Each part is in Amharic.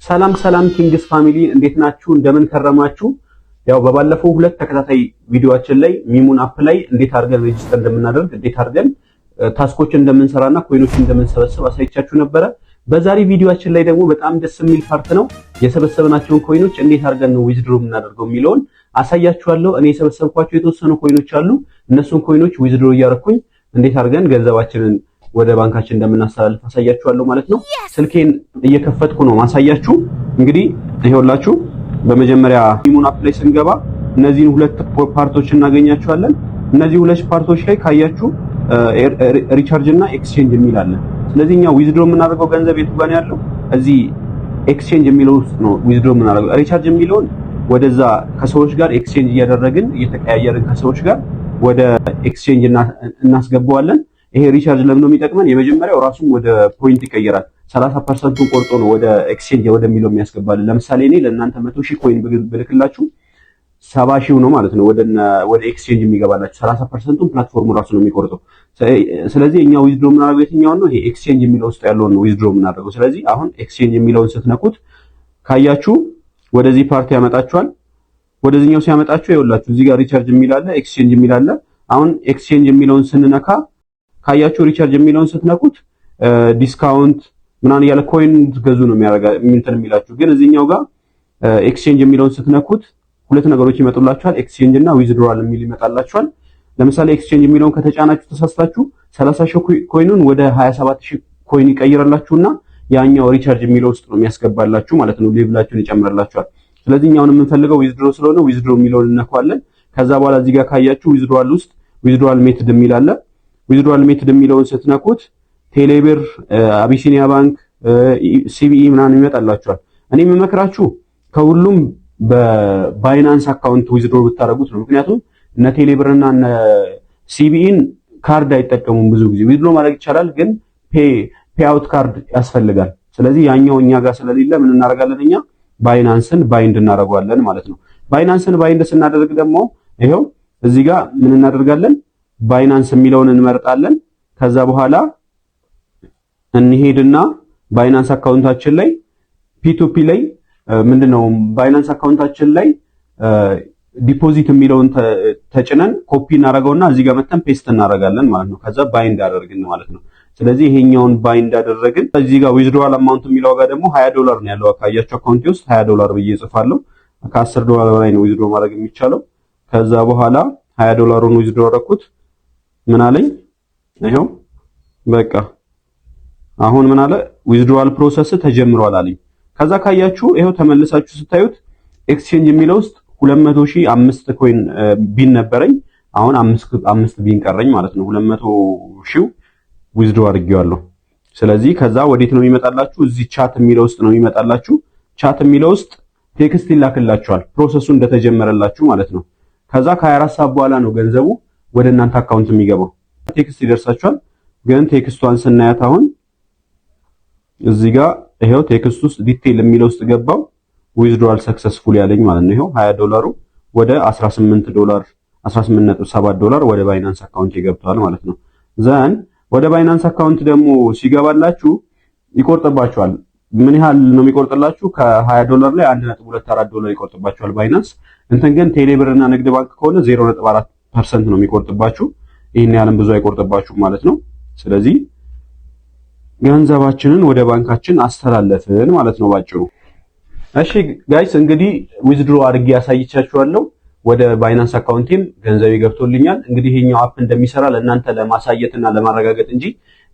ሰላም ሰላም Kings family፣ እንዴት ናችሁ? እንደምን ከረማችሁ? ያው በባለፈው ሁለት ተከታታይ ቪዲዮአችን ላይ ሚሙን app ላይ እንዴት አድርገን register እንደምናደርግ፣ እንዴት አድርገን task ኦችን እንደምንሰራና coin ኦችን እንደምንሰበስብ አሳይቻችሁ ነበረ። በዛሬ ቪዲዮአችን ላይ ደግሞ በጣም ደስ የሚል part ነው። የሰበሰብናቸውን coin ኦች እንዴት አድርገን ነው withdraw የምናደርገው የሚለውን አሳያችኋለሁ። እኔ የሰበሰብኳቸው የተወሰኑ coin ኦች አሉ። እነሱን coin ኦች withdraw እያደረኩኝ እንዴት አድርገን ገንዘባችንን ወደ ባንካችን እንደምናስተላልፍ አሳያችኋለሁ ማለት ነው። ስልኬን እየከፈትኩ ነው ማሳያችሁ። እንግዲህ ይኸውላችሁ፣ በመጀመሪያ ሚሙን app ላይ ስንገባ እነዚህን ሁለት part ኦች እናገኛቸዋለን። እነዚህ ሁለት part ኦች ላይ ካያችሁ recharge እና exchange የሚል አለ። ስለዚህ እኛ withdraw የምናደርገው ገንዘብ የቱ ጋር ነው ያለው? እዚህ exchange የሚለው ውስጥ ነው withdraw የምናደርገው። Recharge የሚለውን ወደዛ ከሰዎች ጋር exchange እያደረግን፣ እየተቀያየርን ከሰዎች ጋር ወደ exchange እናስገባዋለን። ይሄ recharge ለምን ነው የሚጠቅመን? የመጀመሪያው ራሱም ወደ point ይቀየራል። 30% ኡን ቆርጦ ነው ወደ exchange ወደሚለው የሚያስገባልን። ለምሳሌ እኔ ለእናንተ 100,000 coin ብልክላችሁ 70,000 ነው ማለት ነው ወደ exchange የሚገባላችሁ። 30% ኡን platform ኡ ራሱ ነው የሚቆርጠው። ስለዚህ እኛ withdraw የምናደርገው የትኛውን ነው? ይሄ exchange የሚለው ውስጥ ያለውን ነው withdraw የምናደርገው። ስለዚህ አሁን exchange የሚለውን ስትነኩት ካያችሁ ወደዚህ part ያመጣችኋል። ወደዚህኛው ሲያመጣችሁ ይኸውላችሁ እዚህ ጋር recharge የሚል አለ፣ exchange የሚል አለ። አሁን exchange የሚለውን ስንነካ ካያችሁ recharge የሚለውን ስትነኩት discount ምናምን እያለ coin እንድትገዙ ነው የሚያረጋ እንትን የሚላችሁ። ግን እዚህኛው ጋር exchange የሚለውን ስትነኩት ሁለት ነገሮች ይመጡላችኋል። Exchange እና withdrawal የሚል ይመጣላችኋል። ለምሳሌ exchange የሚለውን ከተጫናችሁ ተሳስታችሁ 30,000 coin ኑን ወደ 27,000 coin ይቀይርላችሁና ያኛው recharge የሚለው ውስጥ ነው የሚያስገባላችሁ ማለት ነው። Level ኣችሁን ይጨምርላችኋል። ስለዚህ እኛውን የምንፈልገው withdraw ስለሆነ withdraw የሚለውን እንነካዋለን። ከዛ በኋላ እዚህ ጋር ካያችሁ withdrawal ውስጥ withdrawal method የሚል አለ። Withdrawal method የሚለውን ስትነኩት ቴሌብር፣ አቢሲኒያ ባንክ፣ CBE ምናምን ይመጣላችኋል። እኔ የምመክራችሁ ከሁሉም በ Binance account withdraw ብታደርጉት ነው። ምክንያቱም እነ ቴሌብርና እነ CBE ን ካርድ አይጠቀሙም። ብዙ ጊዜ withdraw ማድረግ ይቻላል፣ ግን payout card ያስፈልጋል። ስለዚህ ያኛው እኛ ጋር ስለሌለ ምን እናደርጋለን? እኛ Binance ን bind እናደርገዋለን ማለት ነው። Binance ን bind ስናደርግ ደግሞ ይኸው እዚህ ጋር ምን እናደርጋለን? Binance የሚለውን እንመርጣለን። ከዛ በኋላ እንሄድና Binance account ኣችን ላይ P2P ላይ ምንድነው Binance account ኣችን ላይ deposit የሚለውን ተጭነን ኮፒ እናደርገውና እዚህ ጋር መተን paste እናደርጋለን ማለት ነው። ከዛ bind አደረግን ማለት ነው። ስለዚህ ይሄኛውን bind አደረግን። እዚህ ጋር withdrawal amount የሚለው ጋር ደግሞ 20 ዶላር ነው ያለው። ካያችሁ account ኤ ውስጥ 20 ዶላር ብዬ እጽፋለሁ። ከ10 ዶላር በላይ ነው withdraw ማድረግ የሚቻለው። ከዛ በኋላ 20 ዶላሩን withdraw አደረኩት። ምን አለኝ? ይኸው በቃ አሁን ምን አለ? Withdrawal process ተጀምሯል አለኝ። ከዛ ካያችሁ ይኸው ተመልሳችሁ ስታዩት exchange የሚለው ውስጥ 200,005 coin ቢን ነበረኝ። አሁን አምስት ቢን ቀረኝ ማለት ነው። 200,000 withdraw አድርጌዋለሁ። ስለዚህ ከዛ ወዴት ነው የሚመጣላችሁ? እዚህ chat የሚለው ውስጥ ነው የሚመጣላችሁ። Chat የሚለው ውስጥ text ይላክላችኋል process ኡ እንደተጀመረላችሁ ማለት ነው። ከዛ ከ24 ሰዓት በኋላ ነው ገንዘቡ ወደ እናንተ account የሚገባው። Text ይደርሳችኋል። ግን text ኧን ስናያት አሁን እዚህ ጋር ይሄው text ውስጥ detail የሚለው ውስጥ ገባው፣ withdrawal successful ያለኝ ማለት ነው። ይሄው 20 ዶላሩ ወደ 18 ዶላር፣ 18.7 ዶላር ወደ Binance account ገብቷል ማለት ነው። Then ወደ Binance account ደግሞ ሲገባላችሁ ይቆርጥባችኋል። ምን ያህል ነው የሚቆርጥላችሁ? ከ20 ዶላር ላይ 1.24 ዶላር ይቆርጥባችኋል Binance። እንትን ግን ቴሌብር እና ንግድ ባንክ ከሆነ 0.4% ነው የሚቆርጥባችሁ። ይህን ያህልም ብዙ አይቆርጥባችሁም ማለት ነው። ስለዚህ ገንዘባችንን ወደ ባንካችን አስተላለፍን ማለት ነው ባጭሩ። እሺ guys፣ እንግዲህ withdraw አድርጌ ያሳይቻችኋለሁ። ወደ Binance account ኤም ገንዘቤ ገብቶልኛል። እንግዲህ ይሄኛው app እንደሚሰራ ለእናንተ ለማሳየትና ለማረጋገጥ እንጂ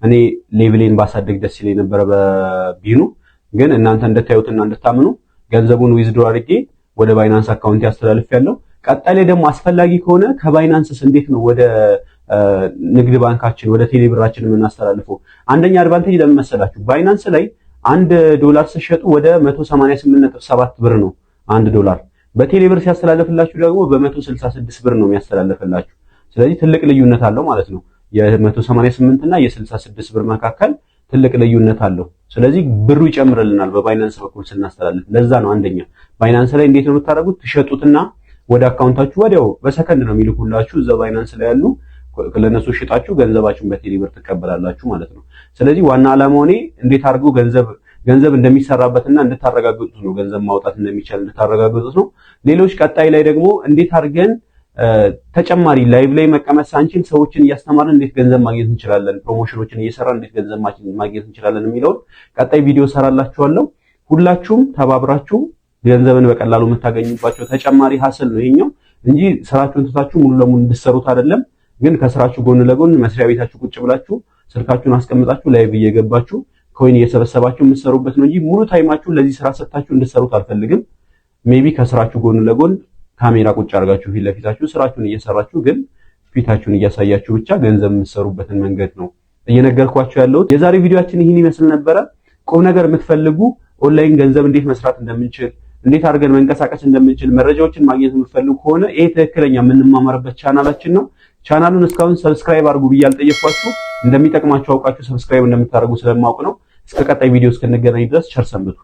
እኔ level ኤን ባሳድግ ደስ ይለኝ ነበረ በቢኑ፣ ግን እናንተ እንድታዩትና እንድታምኑ ገንዘቡን withdraw አድርጌ ወደ Binance account ያስተላልፌያለሁ። ቀጣይ ላይ ደግሞ አስፈላጊ ከሆነ ከ Binance ስ እንዴት ነው ወደ ንግድ ባንካችን፣ ወደ ቴሌብራችን የምናስተላልፈው? አንደኛ advantage ለምን መሰላችሁ? Binance ላይ 1 ዶላር ስትሸጡ ወደ 188.7 ብር ነው 1 ዶላር። በቴሌብር ሲያስተላልፍላችሁ ደግሞ በ166 ብር ነው የሚያስተላልፍላችሁ። ስለዚህ ትልቅ ልዩነት አለው ማለት ነው። የ188 እና የ66 ብር መካከል ትልቅ ልዩነት አለው። ስለዚህ ብሩ ይጨምርልናል በ Binance በኩል ስናስተላልፍ። ለዛ ነው አንደኛ Binance ላይ እንዴት ነው የምታደርጉት? ትሸጡትና ወደ account ኣችሁ ወዲያው በሰከንድ ነው የሚልኩላችሁ። እዛ Binance ላይ ያሉ ለነሱ ሽጣችሁ ገንዘባችሁን በቴሌብር ትቀበላላችሁ ማለት ነው። ስለዚህ ዋና ዓላማው እኔ እንዴት አድርጎ ገንዘብ ገንዘብ እንደሚሰራበትና እንድታረጋግጡት ነው። ገንዘብ ማውጣት እንደሚቻል እንድታረጋግጡት ነው። ሌሎች ቀጣይ ላይ ደግሞ እንዴት አድርገን ተጨማሪ live ላይ መቀመጥ ሳንችል ሰዎችን እያስተማርን እንዴት ገንዘብ ማግኘት እንችላለን፣ promotion ኦችን እየሰራን እንዴት ገንዘብ ማግኘት እንችላለን የሚለውን ቀጣይ ቪዲዮ ሰራላችኋለሁ። ሁላችሁም ተባብራችሁ ገንዘብን በቀላሉ የምታገኙባቸው ተጨማሪ hustle ነው ይሄኛው እንጂ ስራችሁን ትታችሁ ሙሉ ለሙሉ እንድትሰሩት አይደለም። ግን ከስራችሁ ጎን ለጎን መስሪያ ቤታችሁ ቁጭ ብላችሁ ስልካችሁን አስቀምጣችሁ live እየገባችሁ coin እየሰበሰባችሁ የምትሰሩበት ነው እንጂ ሙሉ time ኣችሁን ለዚህ ስራ ሰጥታችሁ እንድትሰሩት አልፈልግም። Maybe ከስራችሁ ጎን ለጎን ካሜራ ቁጭ አድርጋችሁ ፊት ለፊታችሁ ስራችሁን እየሰራችሁ ግን ፊታችሁን እያሳያችሁ ብቻ ገንዘብ የምትሰሩበትን መንገድ ነው እየነገርኳችሁ ያለሁት። የዛሬ ቪዲዮአችን ይህን ይመስል ነበረ። ቁም ነገር የምትፈልጉ ኦንላይን ገንዘብ እንዴት መስራት እንደምንችል፣ እንዴት አድርገን መንቀሳቀስ እንደምንችል መረጃዎችን ማግኘት የምትፈልጉ ከሆነ ይሄ ትክክለኛ የምንማማርበት ቻናላችን ነው። ቻናሉን እስካሁን subscribe አድርጉ ብዬ አልጠየኳችሁ፣ እንደሚጠቅማችሁ አውቃችሁ subscribe እንደምታደርጉ ስለማውቅ ነው። እስከ ቀጣይ ቪዲዮ እስክንገናኝ ድረስ ቸር ሰንብቱ።